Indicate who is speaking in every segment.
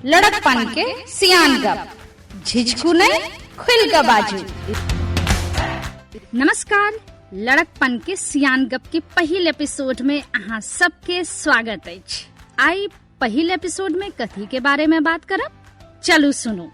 Speaker 1: लड़कपन के सियान गप, झिझकू नहीं, खुल के बाजू। नमस्कार, लड़कपन के सियान गप के पहिल एपिसोड में अहाँ सबके स्वागत अछि। आइ पहिल एपिसोड में कथी के बारे में बात करब, चलू सुनू।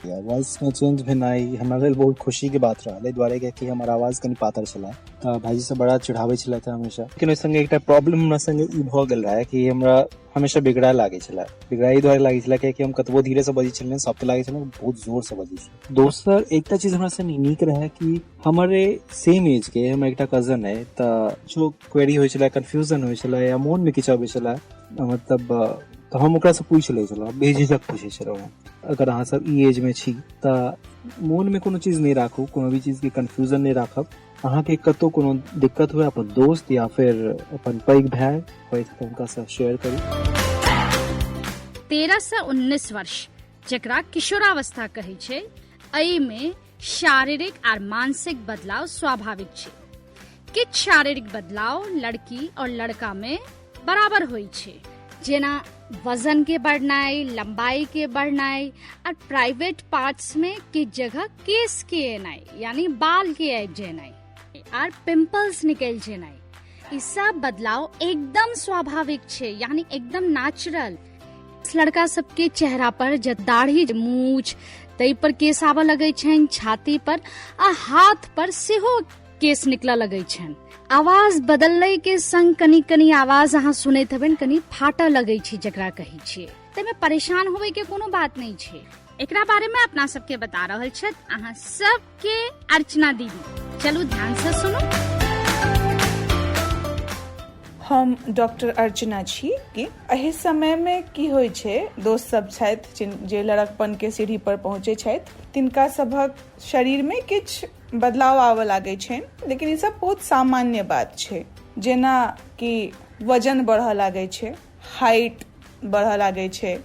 Speaker 2: वॉइस में चेंज भेनाइ हमरा लेल बहुत खुशी के बात रहल, एहि दुआरे कियाकि हमर आवाज कनि पातर छलै तऽ भाईजी सब बड़ा चिढ़ाबै छलथि हमेशा। लेकिन ओहि संगे एकटा प्रॉब्लम हमरा संगे ई भऽ गेल रहै कि हमरा हमेशा बिगड़ा लागै छलै। बिगड़ा एहि दुआरे लागै छलै कियाकि हम कतबो धीरे से बजै छलियै, सबके लागै छलै बहुत जोर से बजै छी। दोसर एकटा चीज हमरा संगे नीक रहै कि हमरे सेम एज के हमर एकटा कजन है, तऽ किछो क्वेरी होइ छलै, कन्फ्यूजन होइ छलै या मोन मे किछु अबै छलै, मतलब तऽ हम ओकरासँ पूछि लै छलहुँ, बेझिझक पूछै छलहुँ। अगर अहाँ सब ई एज मे छी तऽ मोन मे कोनो चीज नहि राखू, कोनो भी चीज के कन्फ्यूजन नहि राखब। अहाँके कतौ कोनो दिक्कत हुए, अपन दोस्त या फिर अपन पैघ भाय होय तऽ हुनकासँ शेयर करू।
Speaker 1: 13 से 19 वर्ष, जकरा किशोरावस्था कहै छै, एहिमे शारीरिक आर मानसिक बदलाव स्वाभाविक छै। किछु शारीरिक बदलाव लड़की और लड़का में बराबर होइ छै, जेना वजन के बढ़नाइ, लंबाई के बढ़नाइ और प्राइवेट पार्ट्स में किछु जगह केस के एनाइ, यानी बाल के आबि जेनाइ आर पिंपल्स निकलि जेनाइ। ई सब बदलाव एकदम स्वाभाविक छै, यानी एकदम नेचुरल। लड़का सबके चेहरा पर जब दाढ़ी, मूछ, ताहि पर केस आबऽ लगै छनि, छाती पर आ हाथ पर सेहो केस निकलऽ लगै छनि। आवाज बदललै के संग कनी कनी आवाज अहाँ सुनैत हेबनि, कनी फाटऽ लगै छै जकरा कहै छियै। ताहिमे परेशान होबे के कोनो बात नहि छै। एकरा बारे में अपना सबके बता रहल छथि अहाँ सबके अर्चना दीदी। चलू ध्यान से सुनू।
Speaker 3: हम डॉक्टर अर्चना छी। कि एहि समयमे की होइ छै, दोस्त सब छथि जे लड़कपनके सीढ़ी पर पहुँचै छथि, तिनका सभक शरीरमे किछु बदलाव आबऽ लागै छनि, लेकिन ई सब बहुत सामान्य बात छै। जेना कि वजन बढ़ऽ लागै छै, हाइट बढ़ऽ लागै छै,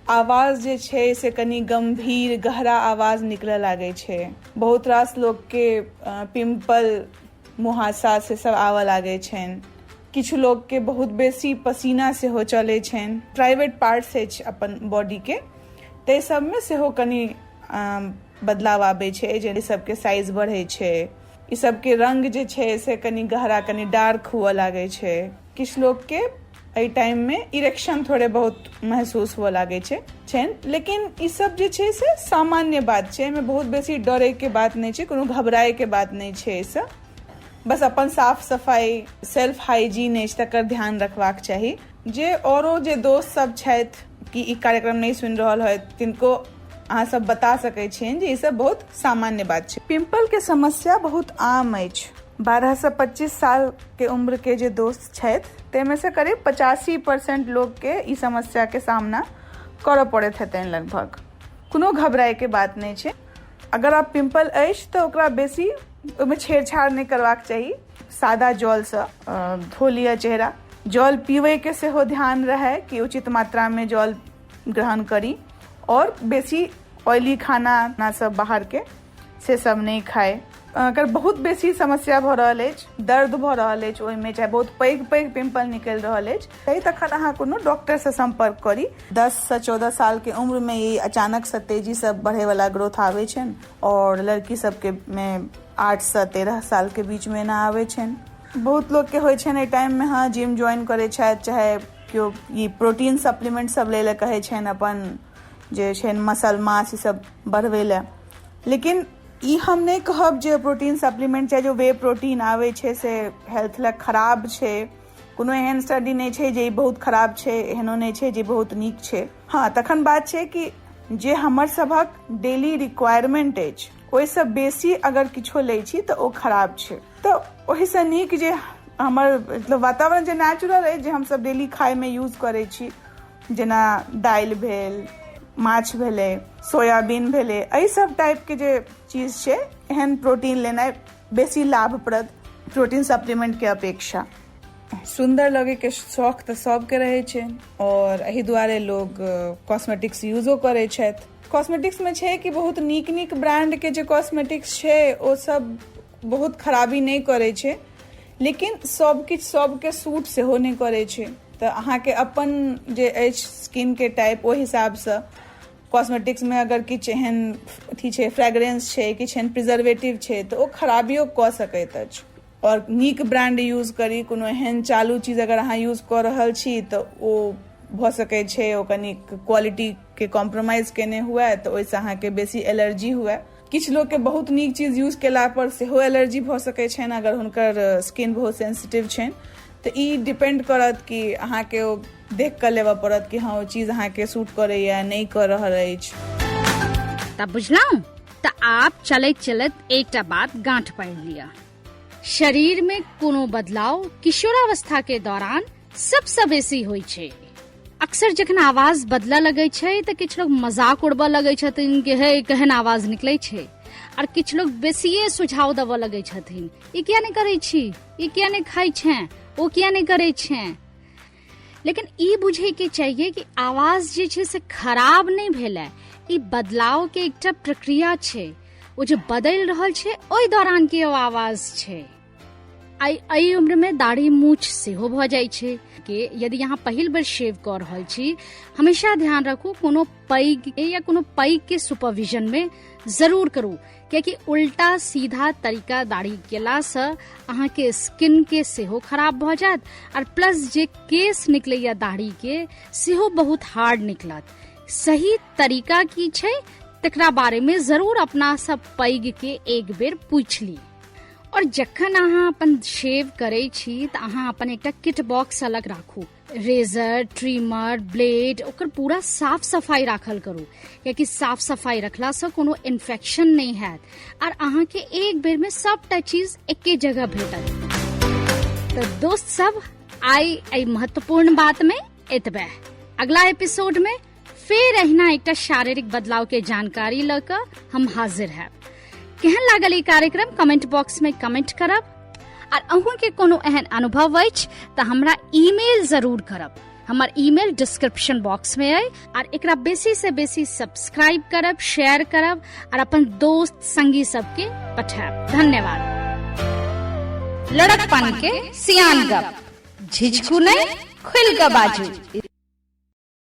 Speaker 3: आवाज जे छै से कनि गम्भीर गहरा आवाज निकलऽ लागै छै, बहुत रास लोकके पिम्पल, मुहासा से सब आबऽ लागै छनि, किछु लोकके बहुत बेसी पसीना सेहो चलै छनि, प्राइवेट पार्ट्स अछि अपन बॉडीके ताहि सबमे सेहो कनि बदलाव आबै छै, जे सबके साइज बढ़ै छै, ई सबके रङ्ग जे छै से कनि गहरा, कनि डार्क हुअ लागै छै। किछु लोकके एहि टाइममे इरेक्शन थोड़े बहुत महसूस हुअ लागै छै छनि, लेकिन ई सब जे छै से सामान्य बात छै। एहिमे बहुत बेसी डरैके बात नहि छै, कोनो घबराएके बात नहि छै। एहिसँ बस अपन साफ सफाइ, सेल्फ हाइजीन अछि, तकर ध्यान रखबाक चाही। जे औरो जे दोस्त सब छथि कि ई कार्यक्रम नहि सुनि रहल होथि, तिनको अहाँ सब बता सकै छियनि जे ई सब बहुत सामान्य बात छै। पिम्पल के समस्या बहुत आम अछि। 12 से 25 साल के उम्र के जे दोस्त छथि ताहिमे से करीब 85% लोकके ई समस्या के सामना करऽ पड़ैत हेतनि लगभग। कोनो घबराए के बात नहि छै। अगर आब पिम्पल अछि तऽ ओकरा बेसी ओहिमे छेड़छाड़ नहि करबाक चाही। सादा जलसँ धो लिअ चेहरा। जल पीबैके सेहो ध्यान रहै कि उचित मात्रामे जल ग्रहण करी आओर बेसी ऑयली खाना सब बाहरके से सब नहि खाइ। अगर बहुत बेसी समस्या भऽ रहल अछि, दर्द भऽ रहल अछि ओहिमे, चाहे बहुत पैघ पैघ पिम्पल निकलि रहल अछि, तै तखन अहाँ कोनो डॉक्टरसँ सम्पर्क करी। 10 सँ 14 सालके उम्रमे ई अचानकसँ तेजीसँ बढ़ैवला ग्रोथ आबै छनि आओर लड़की सबके मे 8 सँ 13 सालके बीचमे एना आबै छनि। बहुत लोकके होइ छनि एहि टाइममे, हँ, जिम ज्वाइन करै छथि, चाहे केओ ई प्रोटीन सप्लीमेंट सब लै लए कहै छनि, अपन जे छनि मसल मास ई सब बढ़बै लए। लेकिन ई हम नहि कहब जे प्रोटीन सप्लीमेंट चाहे जो वे प्रोटीन आबै छै से हेल्थ लए खराब छै। कोनो एहन स्टडी नहि छै जे ई बहुत खराब छै, एहनो नहि छै जे बहुत नीक छै। हँ, तखन बात छै कि जे हमर सभक डेली रिक्वायरमेंट अछि ओहिसँ बेसी अगर किछो लै छी तऽ ओ खराब छै। तऽ ओहिसँ नीक जे हमर मतलब वातावरण जे नेचुरल अछि, जे हमसभ डेली खायमे यूज करै छी, जेना दालि भेल, माछ भेलै, सोयाबीन भेलै, एहि सब टाइपके जे चीज छै, एहन प्रोटीन लेनाइ बेसी लाभप्रद प्रोटीन सप्लीमेंटके अपेक्षा। सुन्दर लगैके शौक तऽ सबके रहै छै आओर एहि दुआरे लोग कॉस्मेटिक्स यूजो करै छथि। कॉस्मेटिक्समे छै कि बहुत नीक नीक ब्रांडके जे कॉस्मेटिक्स छै ओ सब बहुत खराबी नहि करै छै, लेकिन सब किछु सबके सूट सेहो नहि करै छै। तऽ अहाँके अपन जे अछि स्किनके टाइप, ओहि हिसाबसँ कॉस्मेटिक्समे अगर किछु एहन अथी छै, फ्रेगरेंस छै, किछु एहन प्रिजर्वेटिव छै, तऽ ओ खराबियो कऽ सकैत अछि। आओर नीक ब्रांड यूज करी। कोनो एहन चालू चीज अगर अहाँ यूज कऽ रहल छी तऽ ओ भऽ सकै छै ओ कनि क्वालिटीके कॉम्प्रोमाइज केने हुए, तऽ ओहिसँ अहाँके बेसी एलर्जी हुए। किछु लोकके बहुत नीक चीज यूज केला पर सेहो एलर्जी भऽ सकै छनि, अगर हुनकर स्किन बहुत सेंसिटिव छनि। तऽ ई डिपेंड करत कि अहाँके ओ देख कऽ लेबऽ पड़त कि हँ, ओ चीज अहाँके सूट करैया, नहि कऽ रहल अछि।
Speaker 1: तब बुझलहुँ? तऽ आब चलैत चलैत एकटा बात गांठ पाड़ि लिअ। शरीर में कोनो बदलाव किशोरावस्था के दौरान सबसँ बेसी होइ छै। अक्सर जखन आवाज बदलऽ लगै छै तऽ किछु लोग मजाक उड़बऽ लगै छथिन कि हे, केहन आवाज निकलै छै। आओर किछु लोग बेसिए सुझाव देबऽ लगै छथिन, ई किया नहि करै छी, ई किया नहि खाइ छें, ओ किया नहि करै छें। लेकिन ई बुझे के चाहिए कि आवाज जे छै से खराब नहि भेलै, ई बदलाव के एकटा प्रक्रिया छै। ओ जे बदलि रहल छै, ओहि दौरान के ओ आवाज छै। आइ एहि उम्रमे दाढ़ी मूछ सेहो भऽ जाइ छै कि यदि अहाँ पहिल बेर शेव कऽ रहल छी, हमेशा ध्यान रखू, कोनो पैघ या कोनो पैघ के सुपरविजन में जरूर करू, कियाकि उल्टा सीधा तरीका दाढ़ी केलासँ अहाँके स्किन के सेहो खराब भऽ जायत, आओर प्लस जे केस निकलैया दाढ़ी के, सेहो बहुत हार्ड निकलत। सही तरीका की छै, तकरा बारे में जरूर अपना सब पैघ के एक बेर पूछि ली। और जखन अहाँ अपन शेव करै छी तऽ अहाँ अपन एकटा किट बॉक्स अलग राखू। रेजर, ट्रिमर, ब्लेड, ओकर पूरा साफ सफाई राखल करू, कियाकि साफ सफाई रखलासँ कोनो इन्फेक्शन नहि हैत आर अहाँके एक बेर में सबटा चीज एके जगह भेटत। तऽ दोस्त सब, आइ एहि महत्वपूर्ण बात में एतबे। अगला एपिसोड में फेर अहिना एकटा शारीरिक बदलाव के जानकारी लऽ कऽ हम हाजिर हैब। केहन लागल ई कार्यक्रम, कमेंट बॉक्स में कमेंट करब। आर अहूँ के कोनो एहन अनुभव अछि तऽ हमरा ईमेल जरूर करब। हमर ईमेल डिस्क्रिप्शन बॉक्स में अइ। आर एकरा बेसी से बेसी सब्सक्राइब करब, शेयर करब आर अपन दोस्त संगी सबके पठायब। धन्यवाद। लड़कपन के सियान गप, झिझकू नहीं, खुल के बाजू।